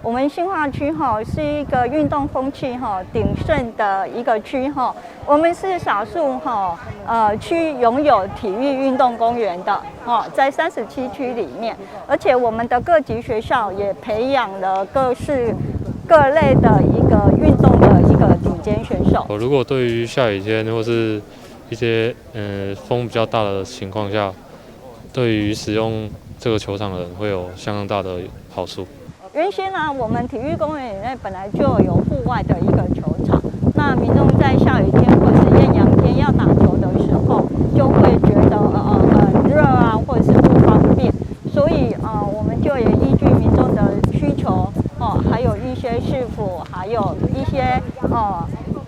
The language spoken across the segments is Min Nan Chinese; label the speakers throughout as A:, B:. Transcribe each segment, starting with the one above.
A: 我們新化區哈是一個運動風氣哈鼎盛的一個區哈，我們是少數哈區擁有體育運動公園的哦，在37區裡面，而且我們的各級學校也培養了各式各類的一個運動的一個頂尖選手。
B: 如果對於下雨天或是一些風比較大的情況下，對於使用這個球場的人會有相當大的好處。
A: 原先呢，我們體育公園裡面本來就有戶外的一個球場，那民眾在下雨天或是豔陽天要打球的時候，就會覺得很熱啊，或者是不方便，所以我們就也依據民眾的需求哦，還有一些市府，還有一些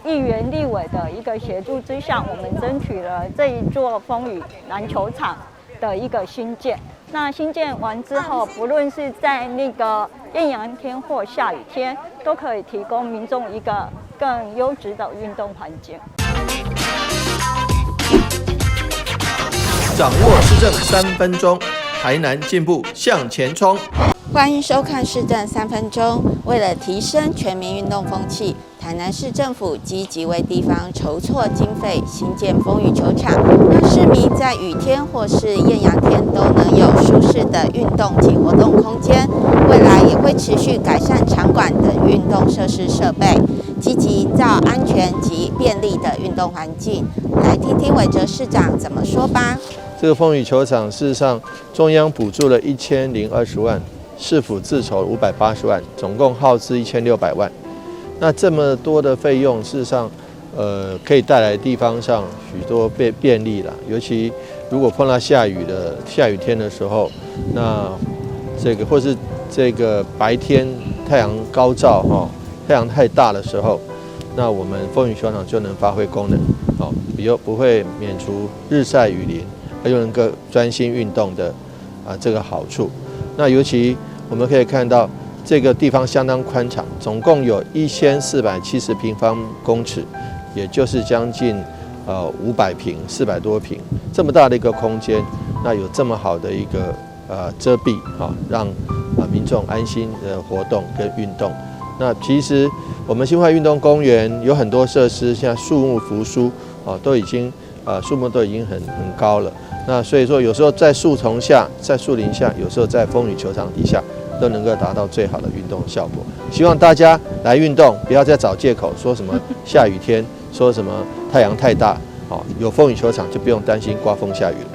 A: 議員、立委的一個協助之下，我們爭取了這一座風雨籃球場的一個新建。那新建完之後，不論是在那個豔陽天或下雨天，都可以提供民眾一個更優質的運動環境。
C: 掌握市政3分鐘，台南進步向前衝。
D: 歡迎收看市政三分鐘。為了提升全民運動風氣，台南市政府積極為地方籌措經費，興建風雨球場，讓市民在雨天或是豔陽天都能有舒適的運動及活動空間。未來也會持續改善場館等運動設施設備，積極營造安全及便利的運動環境。來聽聽韋哲市長怎麼說吧。
C: 這個風雨球場，事實上中央補助了1020萬。市府自籌580萬，總共耗資1600萬。那這麼多的費用，事實上，可以帶來地方上許多便利啦。尤其如果碰到下雨天的時候，那這個或是這個白天太陽高照哈，太陽太大的時候，那我們風雨球場就能發揮功能，哦，比較不會免除日曬雨淋，又能夠專心運動的啊這個好處。那尤其我們可以看到，這個地方相當寬敞，總共有1470平方公尺，也就是將近500平，400多平，這麼大的一個空間，那有這麼好的一個遮蔽啊，讓民眾安心的活動跟運動。那其實我們新化運動公園有很多設施，像樹木扶疏啊，都已經樹木都已經很高了。那所以說，有時候在樹叢下，在樹林下，有時候在風雨球場底下，都能夠達到最好的運動效果。希望大家來運動，不要再找借口，說什麼下雨天，說什麼太陽太大，哦，有風雨球場就不用擔心刮風下雨了。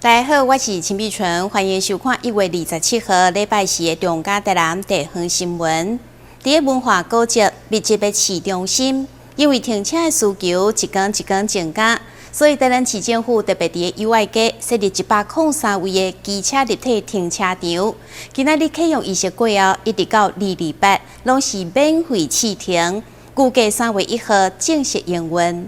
E: 大家好，我是陳碧純，歡迎收看1月27號禮拜四的中嘉台南地方新聞。佇个文化古蹟密集的市中心，因為停車的需求一天一天增加，所以台南市政府特別佇个友愛街設立103位的機車立體停車場。今仔日啟用儀式過後，一直到228，攏是免費試停。預計3月1號正式營運。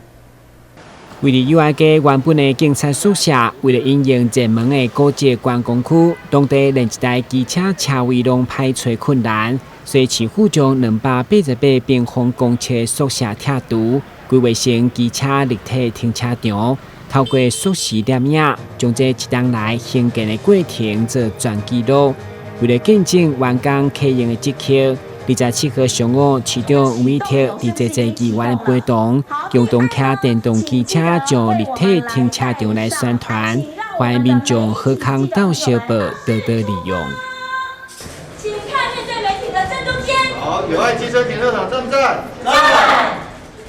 F: 位佇友愛街原本的警察宿舍，為了因應熱門的古蹟觀光區，當地連一台機車車位攏歹揣困難，所以市府將288平方公尺宿舍拆除，規劃成機車立體停車場，透過實時攝影，將這一冬來興建的過程做全記錄。為了見證完工啟用的這刻，27號上午，市長吳以鐵佇坐坐議員陪同，共同騎電動機車上立體停車場來宣傳，歡迎民眾好康鬥相報，多多利用。
G: 請看面對媒體的正中間。
C: 好，友愛機車停車場讚不讚？
G: 讚。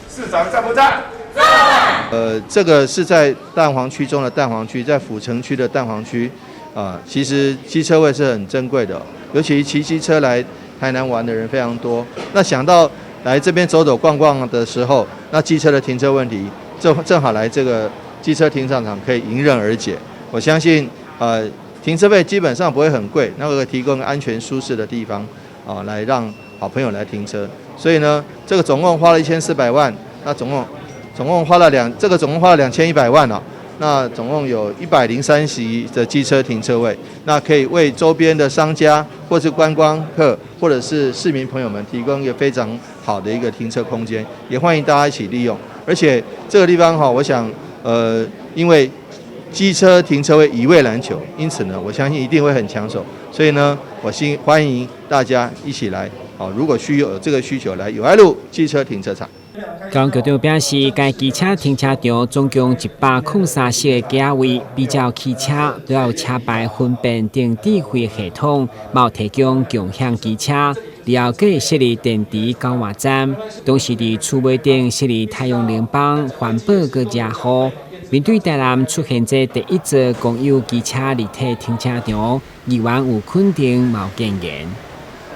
H: 市長讚不讚？
G: 讚。
C: 這個是在蛋黃區中的蛋黃區，在府城區的蛋黃區，啊，其實機車位是很珍貴的，尤其騎機車來台南玩的人非常多，那想到來這邊走走逛逛的時候，那機車的停車問題，正好來這個機車停車場可以迎刃而解。我相信，停車費基本上不會很貴，那個提供安全舒適的地方，啊，來讓好朋友來停車。所以呢，這個總共花了1400萬，那總共花了兩，這個總共花了2100萬啊。那那總共有103席的機車停車位，那可以為周邊的商家或是觀光客或者是市民朋友們提供一個非常好的一個停車空間，也歡迎大家一起利用。而且這個地方哈，我想，因為機車停車位一位難求，因此呢，我相信一定會很搶手。所以呢，我先歡迎大家一起來，好，如果需要有這個需求來友愛路機車停車場。
F: 交通局長表示，該機車停車場總共103個機位，比照汽車都有車牌分辨等智慧系統，嘛有提供共享機車，然後閣會設立電池交換站，同時佇厝尾頂設立太陽能板，環保閣遮好。面對台南出現這第一座公有機車立體停車場，議員有肯定，嘛有建言。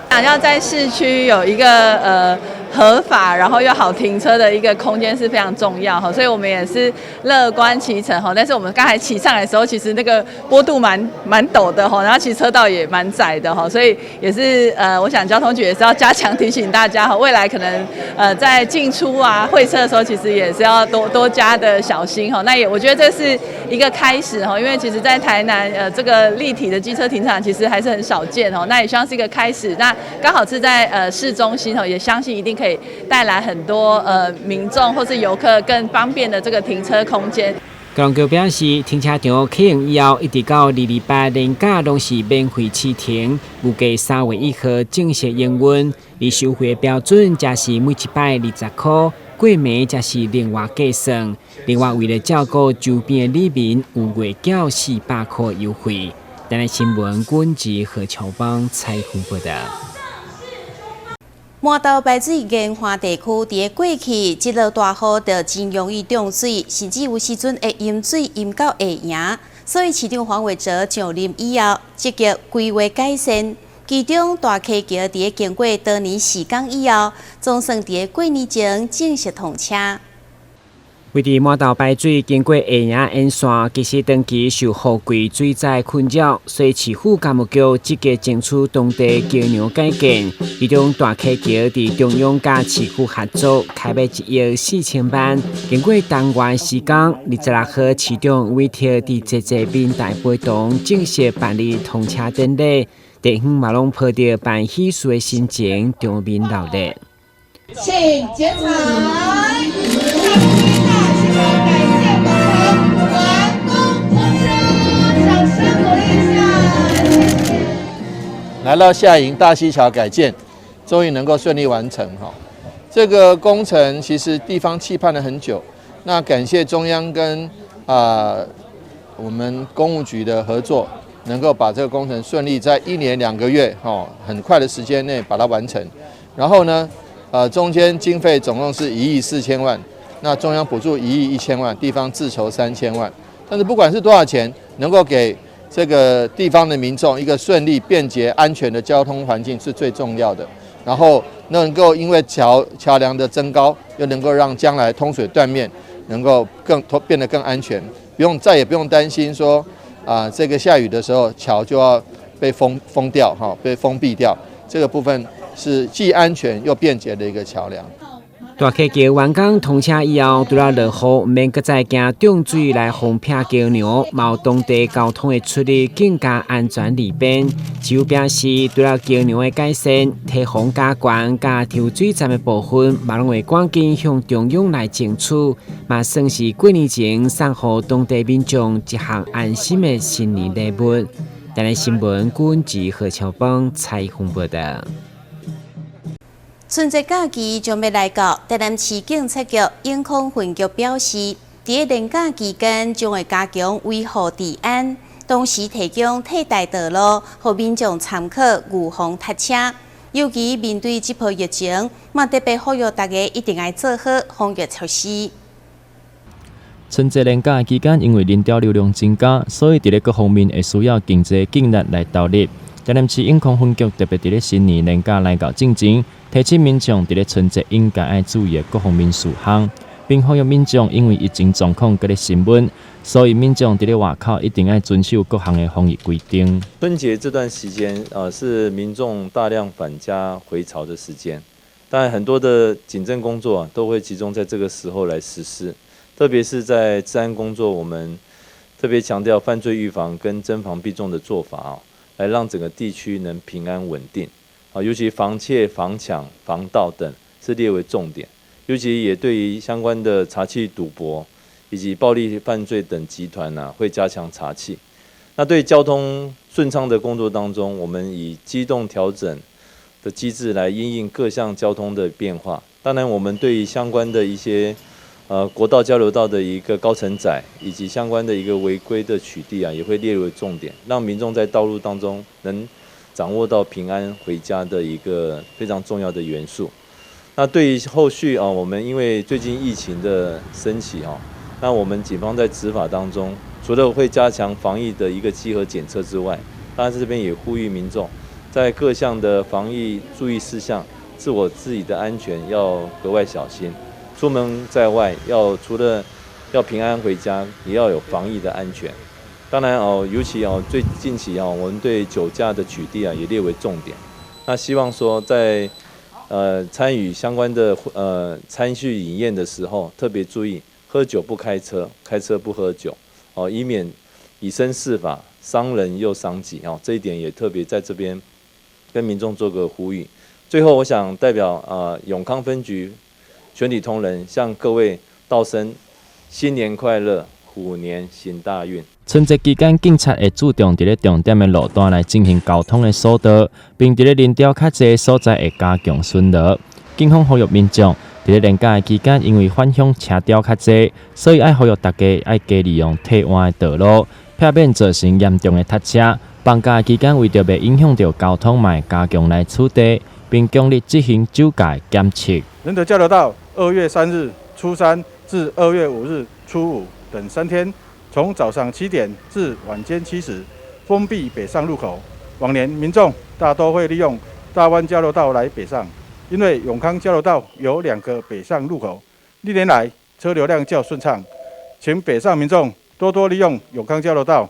I: 想要在市區有一個合法，然後又好停車的一個空間是非常重要哈，所以我們也是樂觀其成哈。但是我們剛才騎上來的時候，其實那個坡度蠻陡的哈，然後其實車道也蠻窄的哈，所以也是我想交通局也是要加強提醒大家哈，未來可能在進出啊會車的時候，其實也是要多多加的小心哈。那也我覺得這是一個開始哈，因為其實在台南這個立體的機車停車場其實還是很少見哦，那也希望是一個開始。那剛好是在市中心哦，也相信一定可以帶來很多民眾或是遊客更方便的這個停車空間。
F: 交通局表示，停車場啟用以後，一直到228連假攏是免費試停，預計3月1號正式營運。而收費的標準則是每一擺20箍，過暝則是另外計算。另外，為了照顧周邊的里民，有月繳400箍優惠。台南新聞，阮是何秋邦採訪報道。
E: 麻豆排水沿岸地區，佇過去一落大雨就真容易漲水，甚至有時陣會淹水淹到下營。所以市長黃偉哲上任以後，積極規劃改善。其中大溪橋佇經過多年時間以後，總算佇過年前正式通車。
F: 位佇麻豆排水經過下營沿線，其實長期受雨季水災困擾，所以市府工務局積極爭取當地橋梁改建。其中大溪橋佇中央佮市府合作，開欲1億4千萬。經過動員時間，26號市長委託佇濟濟民代陪同正式辦理通車典禮，地方嘛攏抱著辦喜事的心情，場面鬧熱。
J: 請剪彩。感謝工程完工通車，掌聲鼓勵一下，謝謝。
C: 來到下營大溪橋改建，終於能夠順利完成哈。這個工程其實地方期盼了很久，那感謝中央跟我們工務局的合作，能夠把這個工程順利在1年2個月哈，很快的時間內把它完成。然後呢，中間經費總共是1億4千萬。那中央補助1億1千萬，地方自籌3000萬。但是不管是多少錢，能夠給這個地方的民眾一個順利、便捷、安全的交通環境是最重要的。然後能夠因為橋梁的增高，又能夠讓將來通水斷面能夠更變得更安全，不用再也不用擔心說啊，這個下雨的時候橋就要被封掉哈，被封閉掉。這個部分是既安全又便捷的一個橋梁。
F: 大溪橋完工通車以後，除了落雨，毋免閣再驚漲水來封閉橋梁，嘛予當地交通的出入更加安全利便。市府表示，除了橋梁的改善、堤防加懸、佮抽水站的部分，嘛攏會趕緊向中央來爭取，嘛算是過年前送予當地民眾一項安心的新年禮物。台南新聞，阮是何秋邦採訪報道。
E: 春節假期將欲來到，台南市警察局永康分局表示，佇連假期間將會加強維護治安，同時提供替代道路，予民眾參考預防塞車。尤其面對這波疫情，嘛特別呼籲大家一定愛做好防疫措施。
K: 春節連假期間，因為人潮流量增加，所以佇咧各方面會需要更濟警力來投入。台南市永康分局特別佇咧新年連假來到進前，提醒民眾佇咧春節應該愛注意的各方面事項，並呼籲民眾因為疫情狀況閣咧升溫，所以民眾佇咧外口一定愛遵守各項的防疫規定。
L: 春節這段時間啊，是民眾大量返家回巢的時間，當然很多的警政工作啊，都會集中在這個時候來實施，特別是在治安工作，我們特别强调犯罪预防跟侦防并重的做法啊，來讓整個地區能平安穩定啊，尤其防竊、防搶、防盜等是列為重點，尤其也對於相關的查緝賭博以及暴力犯罪等集團呢，會加強查緝。那對交通順暢的工作當中，我們以機動調整的機制來因應各項交通的變化。當然，我們對於相關的一些國道交流道的一個高承載，以及相關的一個違規的取締啊，也會列為重點，讓民眾在道路當中能掌握到平安回家的一個非常重要的元素。那對於後續啊，我們因為最近疫情的升起啊，那我們警方在執法當中，除了會加強防疫的一個稽核檢測之外，當然這邊也呼籲民眾在各項的防疫注意事項，自我自己的安全要格外小心。出門在外，要除了要平安回家，也要有防疫的安全。當然哦，尤其哦，最近期哦，我們對酒駕的取締啊，也列為重點。那希望說在參與相關的餐敘飲宴的時候，特別注意喝酒不開車，開車不喝酒哦，以免以身試法，傷人又傷己哦。這一點也特別在這邊跟民眾做個呼籲。最後，我想代表永康分局全體同仁向各位道聲新年快樂，虎年行大運。
K: 春節期間，警察會注重佇咧重點的路段來進行交通的疏導，並佇咧人潮較濟的所在會加強巡邏。警方呼籲民眾佇咧連假的期間，因為返鄉車潮較濟，所以愛呼籲大家愛加利用替換的道路，避免造成嚴重的塞車。放假的期間，為著袂影響著交通，嘛會加強來取締，並強力執行酒駕檢測。
H: 仁德交流道2月3日初三至2月5日初五等3天，從早上7點至晚間7時，封閉北上路口。往年民眾大多會利用大灣交流道來北上，因為永康交流道有2個北上路口，歷年來車流量較順暢，請北上民眾多多利用永康交流道，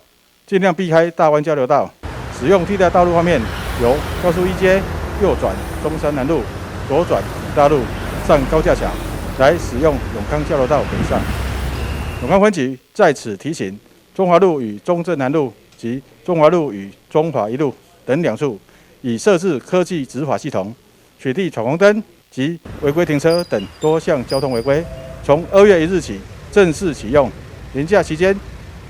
H: 盡量避開大灣交流道。使用替代道路方面，由高速一街右轉中山南路，左轉大路上高架橋，來使用永康交流道北上。永康分局在此提醒，中華路與中正南路及中華路與中華一路等2處，已設置科技執法系統，取締闖紅燈及違規停車等多項交通違規。從2月1日起正式啟用。連假期間，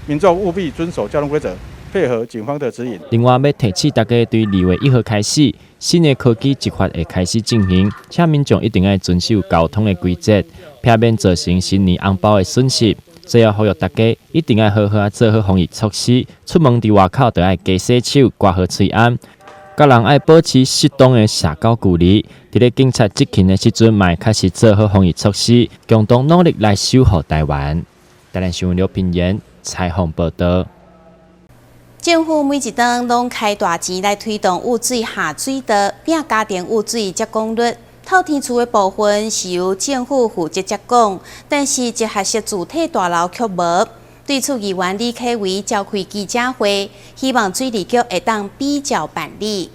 H: 民眾務必遵守交通規則，配合警方的指引。
K: 另外，欲提醒大家，對2月1號開始，新的科技執法會開始進行，請民眾一定愛遵守交通的規則，避免造成新年紅包的損失。最後呼籲大家一定愛好好仔做好防疫措施，出門佇外口就愛加洗手、掛好喙罨，佮人愛保持適當的社交距離。佇咧警察執勤的時陣，嘛會確實做好防疫措施，共同努力來守護台灣。台南新聞劉品言採訪報道。
E: 政府每一冬攏開大錢來推動雨水下水道，拚家庭雨水接管率。透天厝的部分是由政府負責接管，但是集合式住宅大樓卻無。對此，議員李啟維召開記者會，希望水利局會當比照辦理。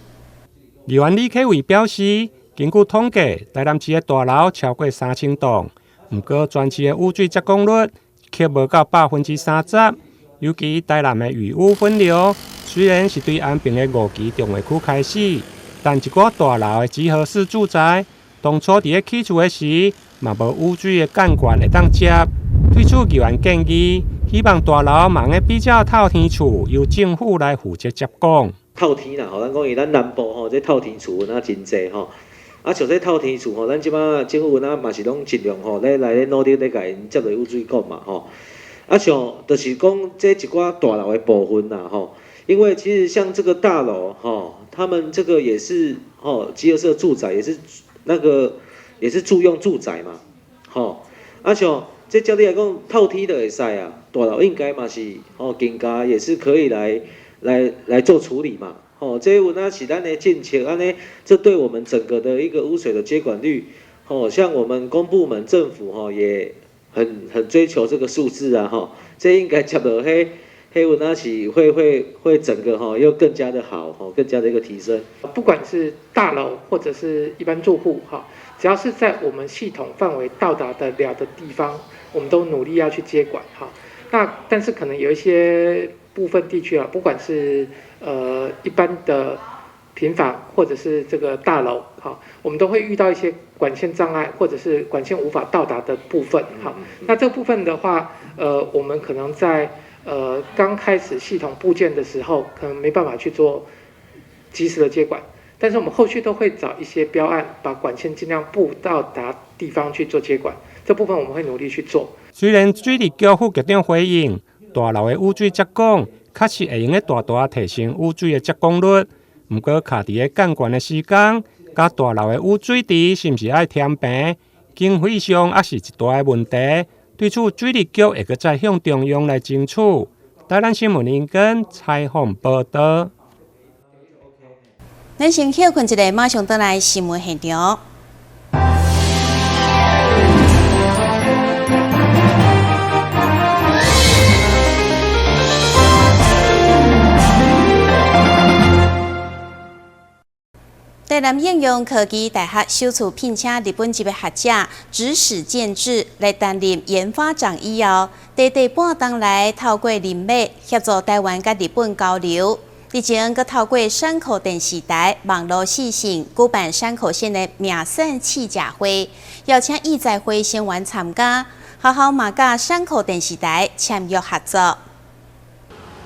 M: 議員李啟維表示，根據統計，台南市的大樓超過3000棟，毋過全市的雨水接管率卻無到30%。尤其台南的雨污分流，雖然是對安平的五期重劃區開始，但一寡大樓的集合式住宅，當初佇咧起厝的時，嘛無雨水的幹管會當接。對此，議員建議，希望大樓嘛會比照透天厝，由政府來負責接管。
N: 透天啦，吼，咱講伊咱南部吼，這透天厝有哪真濟吼。啊，像這透天厝吼，咱這擺政府若嘛是攏盡量吼，咧來咧努力咧共𪜶接落雨水管嘛吼。啊，像就是講這一寡大樓的部分啦吼，因為其實像這個大樓吼，他們這個也是吼，集合式住宅也是那個也是住用住宅嘛，吼。啊，像這照理來講，透天就會使啊，大樓應該嘛是吼，更加也是可以來做處理嘛，吼。這有哪是咱的政策，按呢，這對我們整個的一個污水的接管率，吼，像我們公部門政府吼也很追求這個數字啊，吼，這應該接落彼，彼有哪是會整個吼又更加的好，吼，更加的一個提升。
O: 不管是大樓或者是一般住戶，哈，只要是在我們系統範圍到達得了的地方，我們都努力要去接管，哈。那但是可能有一些部分地區啊，不管是一般的平房或者是這個大樓，好，我們都會遇到一些管線障礙或者是管線無法到達的部分，好，那這部分的話，我們可能在剛開始系統佈建的時候，可能沒辦法去做及時的接管，但是我們後續都會找一些標案，把管線盡量佈到達地方去做接管，這部分我們會努力去做。
M: 雖然水利局副局長回應，大樓的雨水接管確實會用得大大提升雨水的接管率，毋過卡佇咧幹管的時間，佮大樓的雨水池是毋是愛填平，經費上猶是一大的問題。對此，水利局會閣再向中央來爭取。台南新聞林根採訪報導。
E: 咱先歇睏一下，馬上轉來新聞現場。台南應用科技大學首次聘請日本籍的學者指使建志來擔任研發長以後，短短半冬來透過人脈協助台灣佮日本交流，日前閣透過山口電視台網路視訊舉辦山口縣的名產試食會，邀請藝在會成員參加，學校嘛佮山口電視台簽約合作。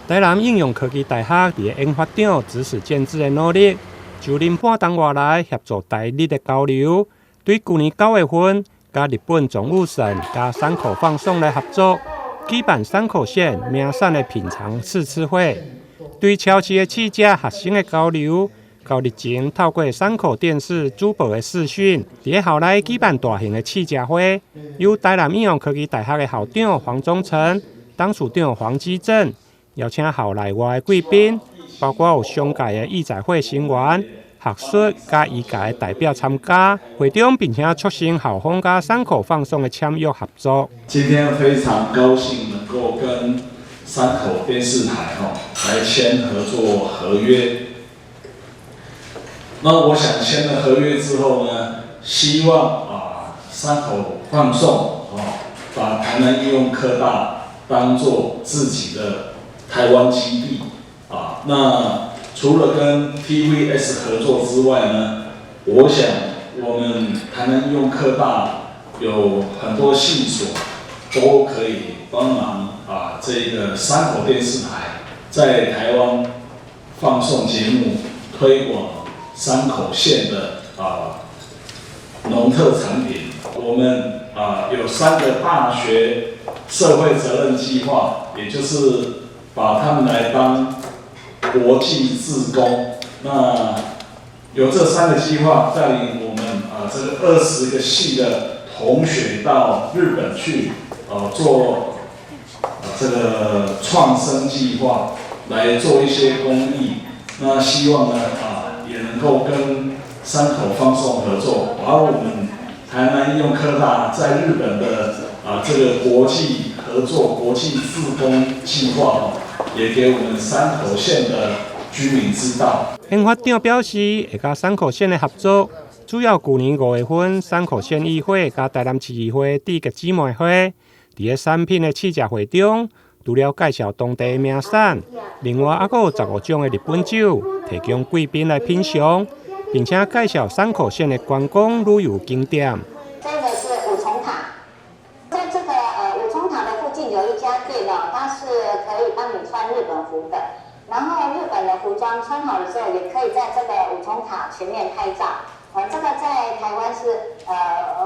M: 台南應用科技大學佇研發長指使建志的努力，就任半冬外來協助台日的交流，對舊年9月份，佮日本總務省佮山口放送來合作，舉辦山口縣名產的品嘗試吃會，對超市的試食學生的交流，到日前透過山口電視主播的視訊，佇校內舉辦大型的試食會，由台南應用科技大學的校長黃忠誠、董事長黃基正，邀請校內外的貴賓。包括有商界的藝在會成員、學術佮醫界的代表參加會中，並且促成校方佮山口放送的簽約合作。
P: 今天非常高興能夠跟山口電視台來簽合作合約。那我想簽了合約之後呢，希望山口放送把台南應用科大當作自己的台灣基地。那除了跟 TVS 合作之外呢，我想我們台南應用科大有很多系所都可以幫忙這個山口電視台在台灣放送節目，推廣山口縣的農特產品。我們有3個大學社會責任計劃，也就是把他們來當國際志工，那有這3個計劃帶領我們這個20個系的同學到日本去，做這個創生計劃，來做一些公益。那希望呢也能夠跟山口放送合作，把我們台南應用科大在日本的這個國際合作、國際志工計劃。也給我們山口縣的居民知道。
M: 研發長表示，會佮山口縣的合作，主要舊年5月份，山口縣議會佮台南市議會締結姊妹會，佇咧產品的試食會中，除了介紹當地的名產，另外猶閣有15種的日本酒，提供貴賓來品嘗，並且介紹山口縣的觀光旅遊景點。
D: 這個是五重塔，在這個五重塔的附近有一家店哦，它是可以幫你穿日本服的，然後日本的服裝穿好了之後，也可以在這個五重塔前面拍照。這個在台灣是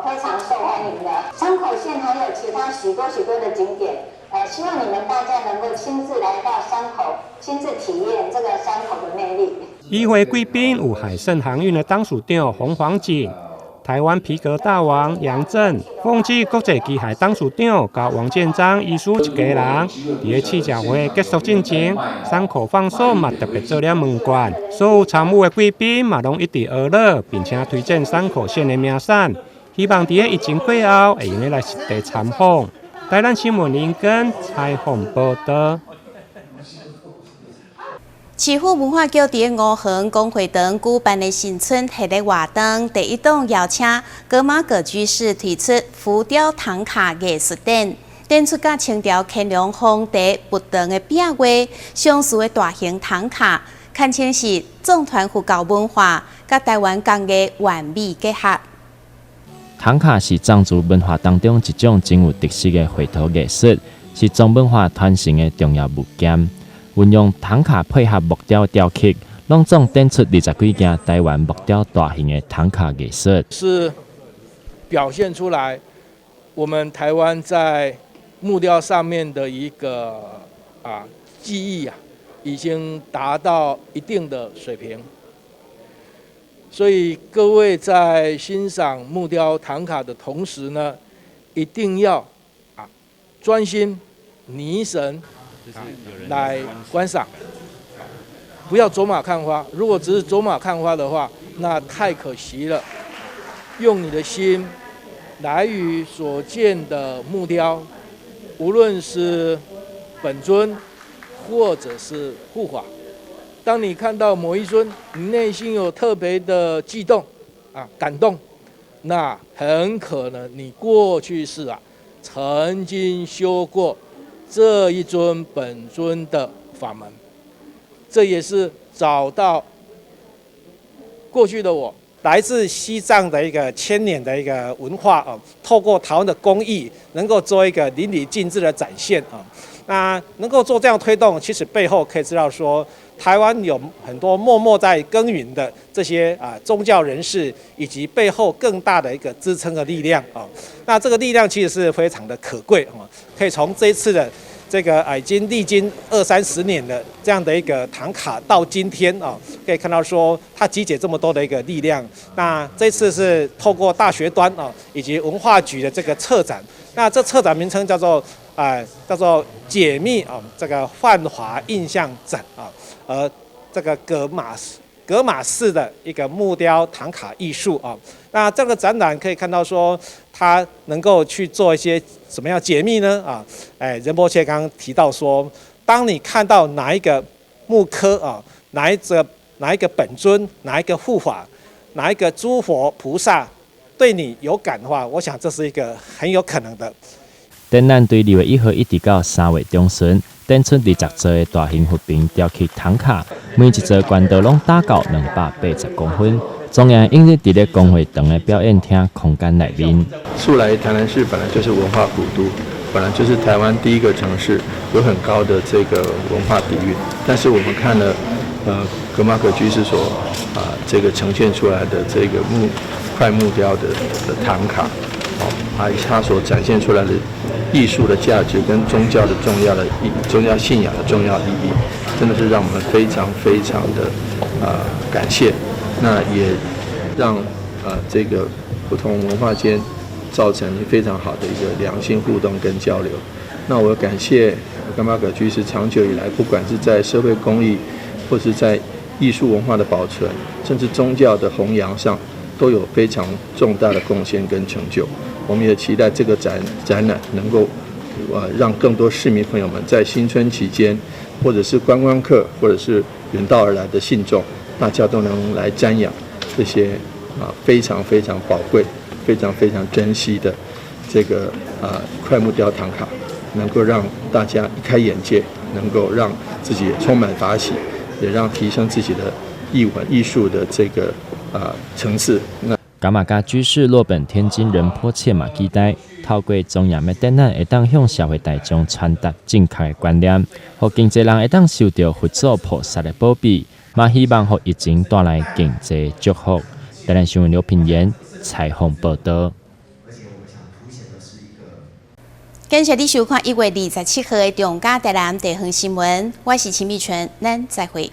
D: 非常受歡迎的。山口縣還有其他許多許多的景點，希望你們大家能夠親自來到山口，親自體驗這個山口的魅力。
M: 與會貴賓有海盛航運的董事長洪黃錦、台灣皮革大王楊振、鳳記國際機械董事長佮王建章醫師一家人，佇咧試食會結束進前，山口放送嘛特別做了問卷，所有參與的貴賓嘛攏一直學樂，並且推薦山口縣的名產，希望佇咧疫情過後會用得來實地參訪。台南新聞林根採訪報導。
E: 市府文化局佇五橫公會堂舉辦的新春系列活動，第一檔邀請葛瑪葛居士推出浮雕唐卡藝術展，展出佮清朝乾隆皇帝佛堂的壁畫，相似的大型唐卡，堪稱是藏傳佛教文化佮台灣工藝完美結合。
K: 唐卡是藏族文化當中一種真有特色的繪圖藝術，是藏文化傳承的重要物件。運用唐卡配合木雕雕刻，攏總展出20幾件台灣木雕大型的唐卡藝術。
Q: 是表現出來，我們台灣在木雕上面的一個技藝啊，已經達到一定的水平。所以各位在欣賞木雕唐卡的同時呢，一定要專心凝神來觀賞，不要走馬看花。如果只是走馬看花的話，那太可惜了。用你的心來與所見的木雕，無論是本尊或者是護法，當你看到某一尊，你內心有特別的悸動感動，那很可能你過去世曾經修過這一尊本尊的法門，這也是找到過去的我。
R: 來自西藏的一個千年的一個文化啊，透過台灣的工藝，能夠做一個淋漓盡致的展現啊。那能夠做這樣推動，其實背後可以知道說，台灣有很多默默在耕耘的這些宗教人士，以及背後更大的一個支撐的力量啊。那這個力量其實是非常的可貴啊，可以從這一次的這個已經歷經二三十年的這樣的一個唐卡，到今天啊，可以看到說它集結這麼多的一個力量。那這次是透過大學端啊，以及文化局的這個策展，那這策展名稱叫做解密啊，這個梵華印象展啊，而這個噶瑪寺的一個木雕唐卡藝術啊，那這個展覽可以看到說，它能夠去做一些什麼樣解密呢？啊，仁波切剛剛提到說，當你看到哪一個木刻啊，哪一個本尊，哪一個護法，哪一個諸佛菩薩對你有感的話，我想這是一個很有可能的。
K: 展覽對2月1號一直到3月中旬，展出20座的大型佛坪雕刻唐卡，每一座懸度攏達到280公分。莊嚴映日佇咧公會堂的表演廳空間內面。
C: 素來台南市本來就是文化古都，本來就是台灣第一個城市，有很高的這個文化底蘊。但是我們看了，噶瑪葛居士所這個呈現出來的這個木塊木雕的唐卡，哦，他所展現出來的藝術的價值跟宗教的重要的意宗教信仰的重要意義，真的是讓我們非常非常的感謝。那也讓這個不同文化間造成非常好的一個良性互動跟交流。那我感謝噶瑪葛居士長久以來，不管是在社會公益，或是在藝術文化的保存，甚至宗教的弘揚上，都有非常重大的貢獻跟成就。我們也期待這個展覽能夠，讓更多市民朋友們在新春期間，或者是觀光客，或者是遠道而來的信眾，大家都能來瞻仰這些非常非常寶貴、非常非常珍惜的這個塊木雕唐卡，能夠讓大家一開眼界，能夠讓自己充滿法喜，也讓提升自己的藝文藝術的這個層次。那
K: 噶瑪噶居士洛本天津仁波切嘛期待透過莊嚴的展覽，會當向社會大眾傳達正確的觀念，予更濟人會當受著佛祖菩薩的保庇，嘛希望予疫情帶來更濟祝福。台南新聞劉品言採訪報道。
E: 感謝你收看1月27號的中嘉台南地方新聞，我是秦美純，咱再會。